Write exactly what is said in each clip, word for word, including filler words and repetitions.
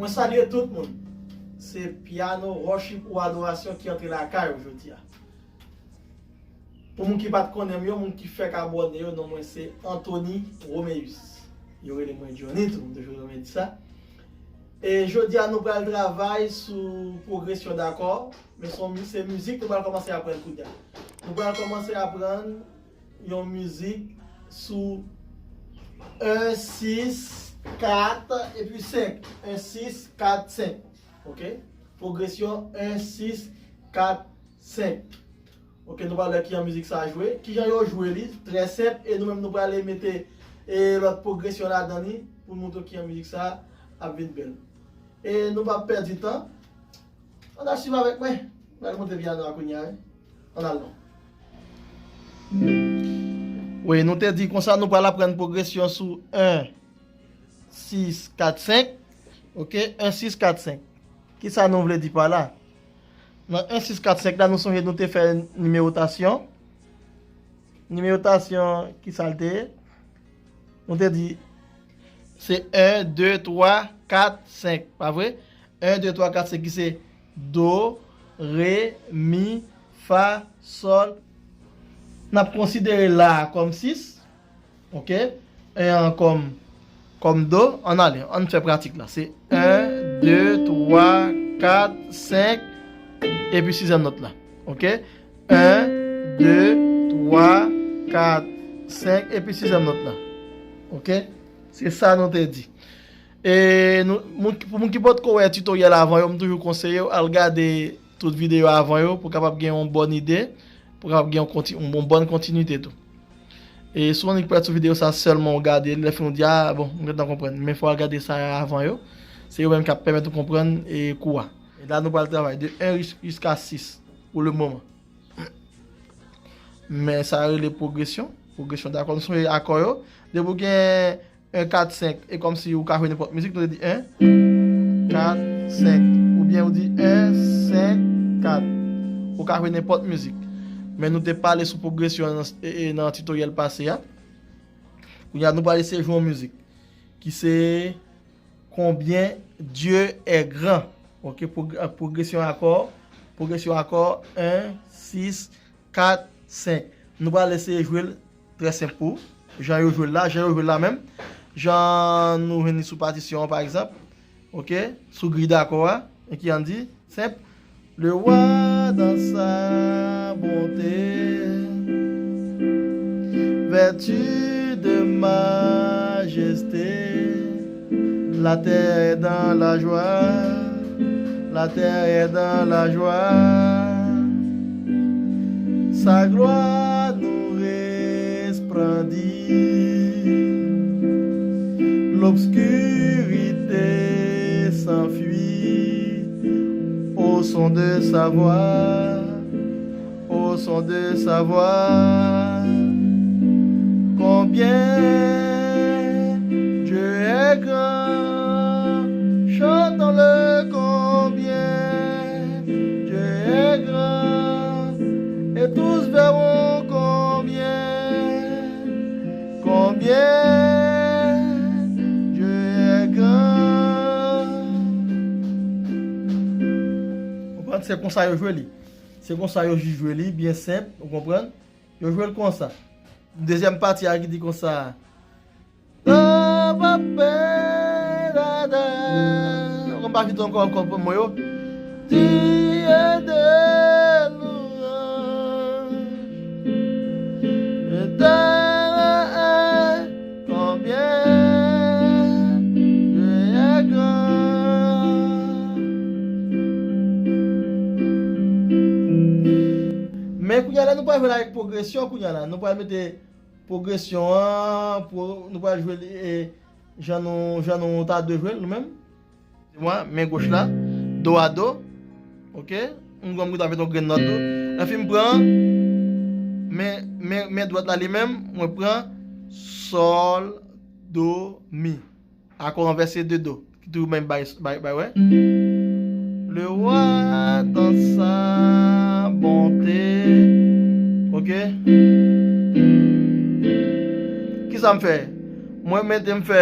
Mwen salye tout moun. Se Piano Worship ou Adorasyon ki antre lakay ou jodi a. Pou moun ki pa t konnen m yo, moun ki fèk abòne yo, non mwen se Anthony Roméus. Yo rele mwen Johnny tou, m toujou renmen di sa. E jodi a nou pral travay sou pwogresyon dakò, men se yon mi- se mizik nou pral kòmanse aprann kounye a. Nou pral kòmanse aprann yon mizik sou en, sis, kat, epi senk. En, sis, kat, senk. Ok? Pwogresyon en, sis, kat, senk. Ok, nou pral wè kijan mizik sa jwe. Kijan yo jwe li? Trè senp. E nou menm nou pral mete e lòt pwogresyon ladan li pou nou montre kijan mizik sa ap vin bèl. E nou p ap pèdi tan. Ann al swiv avèk mwen. Mwen al monte pyano a kounye a, wi. Ann al non. Wi, nou te di konsa nou pral aprann pwogresyon sou en, sis, kat, senk. Ok, en, sis, kat, senk. Kisa nou vle di pa la? Nan en, sis, kat, senk la, nou sonje nou te fè nimewotasyon. Nimewotasyon, kisa l te ye? Nou te di se en, de, twa, kat, senk, pa vre? En, de, twa, kat, senk ki se do, re, mi, fa, sòl. N ap konsidere la a kòm sis, ok? En an kòm, kòm do. Ann ale, ann fè pratik la. Se en, de, twa, kat, senk, epi sizyèm nòt la, ok? En, de, twa, kat, senk, epi sizyèm nòt la, ok? Se sa nou te di. E nou, moun, pou moun ki potko wè titoryèl avan yo, m toujou konseye w al gade tout videyo avan yo pou kapab gen yon bòn ide, pou kapab gen yon, konti, yon bòn kontinite tou. E si w annik prèt sou videyo sa sèlman w gade li, lè fini w di, a, bon, m gentan konprann. Men fò w al gade sa avan yo. Se yo menm k ap pèmèt ou konprann e kou a. E la nou pral travay de en jis- jiska sis pou le moman. Men sa rele pwogresyon. Pwogresyon dakò. Nou sonje akò yo. Depi w gen en, kat, senk, e kòmsi ou ka jwe nenpòt mizik, nou te di en, kat, senk. Oubyen ou di en, senk, kat. Ou ka jwe nenpòt mizik. Men nou te pale sou pwogresyon nan, e, e, nan titoryèl pase a. Kounye a, nou pral eseye jwe yon mizik ki se Combien Dieu est grand. Ok, pwog- pwogresyon akò. Pwogresyon akò, en, sis, kat, senk. Nou pral eseye jwe l trè senp pou jan yo jwe l la, jan yo jwe l la menm. Jan nou jwenn li sou patisyon an, pa egzanp. Ok, sou griy dakò a. E ki ann di, senp. Le roi dans sa bonté, vertu de majesté, la terre est dans la joie, la terre est dans la joie. Sa gloire nous resplendit, l'obscurité s'enfuit au son de sa voix, au son de sa voix. Combien Dieu est grand, chantons-le combien Dieu est grand, et tous verront combien, combien Dieu est grand. Konprann, se konsa yo jwe li. Se konsa yo jwe li, byen senp, ou konprann? Yo jwe l konsa. Dezyèm pati a ki di konsa. La pa pè dada. Ou konn pa vit ankò, ankò pou mwen yo. Dieu de louange. Éternel est combien Dieu est grand. Men kounye a la, nou pral jwe l avèk pwogresyon kounye a la. Nou pral mete pwogresyon an, pwo- nou pral jwe l, e, jan nou, jan nou ta dwe jwe l, nou menm. Di mwen, men goch la, do a do. Ok? M gon m gentan met yon grenn nòt tou. Lè fini m pran men, men, men dwèt la li menm, mwen pran sòl, do, mi. Akò ranvèse de do. Ki toujou menm bay, bay, bay, wè. Le roi dans sa bonté. Ok? Kisa m fè? Mwen mete m fè.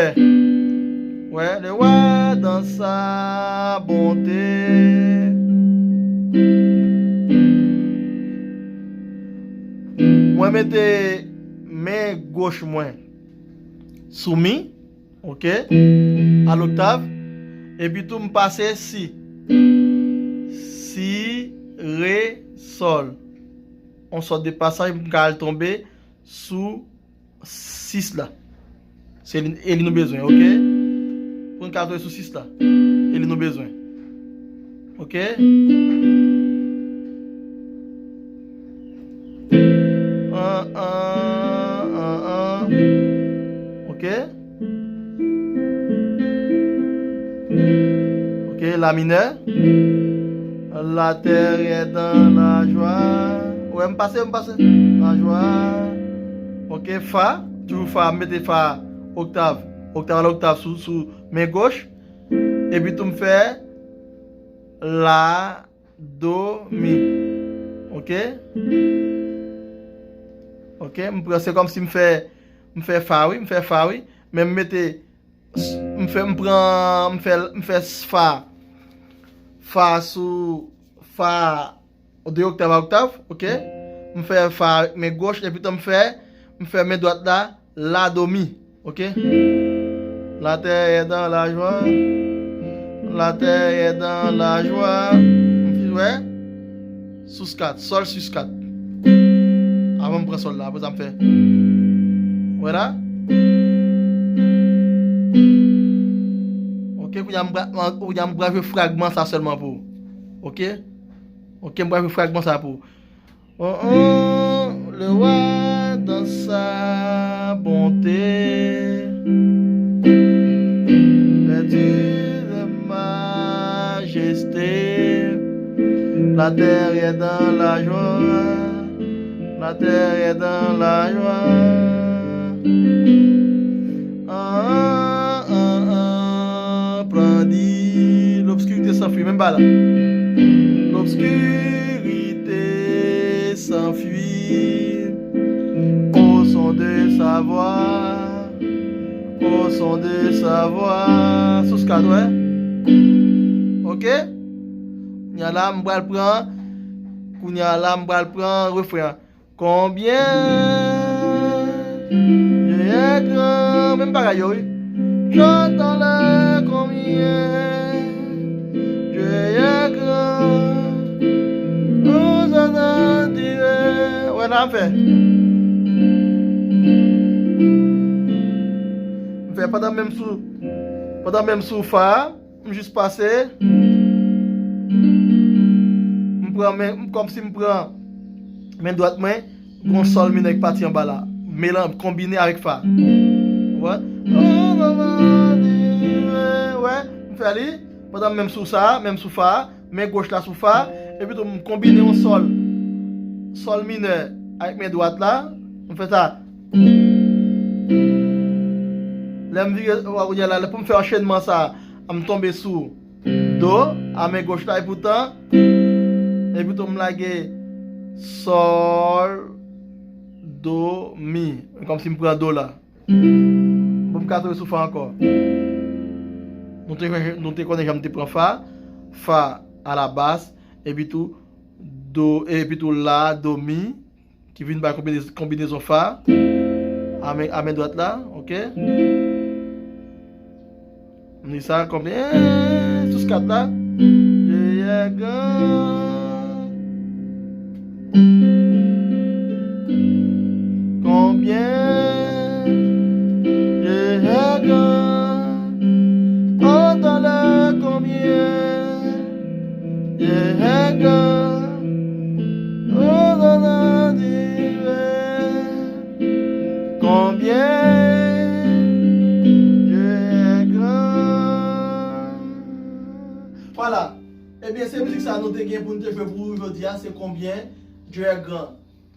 Wè, le roi dans sa bonté. Mwen mete men goch mwen sou mi, ok, a loktav, epi tou m pase si, si, re, sòl. On sòt de pasaj, m ka al tonbe sou sis la. Se li, e li nou bezwen, ok? Pou n ka tonbe sou sis la. E li nou bezwen. Ok? An, an, an, an. Ok? Ok, la minè. La terre est dans la joie. Wè, m pase, m pase. La joie. Ok, fa. Toujou fa, m mete fa oktav. Oktav a loktav sou, sou men goch. Epi tou m fè la, do, mi. Ok? Ok, m pran, se kòmsi m fè, m fè fa, wi, m fè fa, wi. Men m mete, m fè, m pran, m fè, m fè fa. Fa sou, fa de oktav a oktav, ok? M fè fa avèk men goch, epi tou m fè, m fè men dwat la, la, do, mi, ok? La terre est dans la joie. La terre est dans la joie. M fi, wè? Sis kat, sòl sis kat. Avan m pran sòl la, apre sa m fè. Wè la? Ok, kounye a m bra-, kounye a m pral jwe fragman sa sèlman pou ou. Ok? Ok, m pral jwe fragman sa pou ou. Oh, oh, le roi dans sa bonté, vertu de majesté. La terre est dans la joie, la terre est dans la joie. Ah, ah, ah, ah, pran di, l'obscurité s'enfuit, menm pa la. L'obscurité s'enfuit au son de sa voix, au son de sa voix. Sous kat, wè. Ok? Kounye a la, m pral pran, kounye a la, m pral pran refren an. Combien Dieu est grand. Menm bagay yo, wi. J'entends le combien Dieu est grand. Nous entendons dire. Wè la m fè. M fè pandan menm sou, pandan menm sou fa a. M jis pase. M pran men, m, kòmsi m pran men dwat mwen, gon sòl minè k pati anba la. Melan-, konbine avèk fa. Wè. Wè, m fè li. Pandan m menm sou sa, menm sou fa, men goch la sou fa, epi tou m konbine yon sòl, sòl minè avèk men dwat la. M fè sa. Lè m vire, wè, kounye a la, lè pou m fè anchenman sa, m tonbe sou do a men goch la, epoutan, epi tou m lage sòl, do, mi. Kòmsi m pran do la. Bon, m ka tonbe sou fa ankò. Nou te, nou te konnen jan m te pran fa. Fa a la bas, epi tou do, epi tou la, do, mi. Ki vin bay konbine-, konbinezon fa a men, a men dwat la, ok? M di sa konbyen, eh, sous kat la. Dieu est grand. Combien Dieu est grand. Entends-le combien Dieu est grand. Combien Dieu est grand. Vwala. Ebyen, se mizik sa nou te gen pou nou te jwe pou ou jodi a, se Combien Dieu est grand.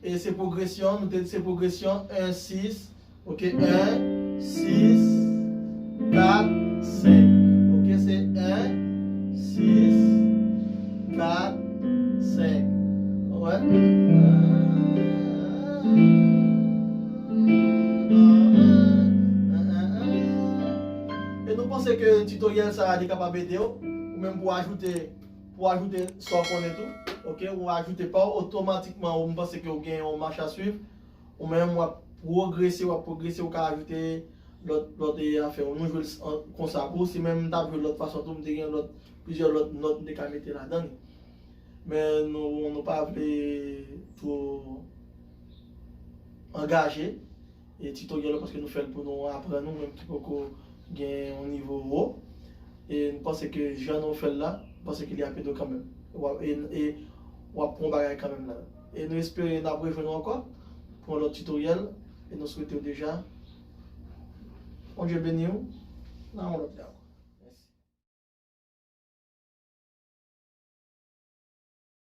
E se pwogresyon, nou te di se pwogresyon en, sis, ok, en, sis, kat, senk. Ok, se en, sis, kat, senk. Wè. E nou Panse ke titoryèl sa a li kapab ede w, ou menm pou ajoute, pou ajoute sa w konnen tou, ok, ou ajoute pa w, otomatikman ou, m panse ke ou gen yon mach a swiv, ou menm w ap pwogrese, w ap pwogrese, ou ka ajoute lòt, lòt e afè, nou jwe l s- an- konsa pou, si menm m t ap jwe l lòt fason tou, m te gen lòt, plizyè lòt nòt m te ka mete ladan li. Men nou, nou pa vle two angaje e titoryèl yo paske nou fè l pou nou aprann, nou menm ki poko gen yon nivo wo. E nou panse ke jan nou fè l la, nou panse ke li ap ede w kanmenm. W ap, e, e w ap pran yon bagay kanmenm la. E nou espere n ap rejwenn ou ankò pou yon lòt titoryèl. E nou swete w deja Bondye beni w. Nan yon lòt lè ankò.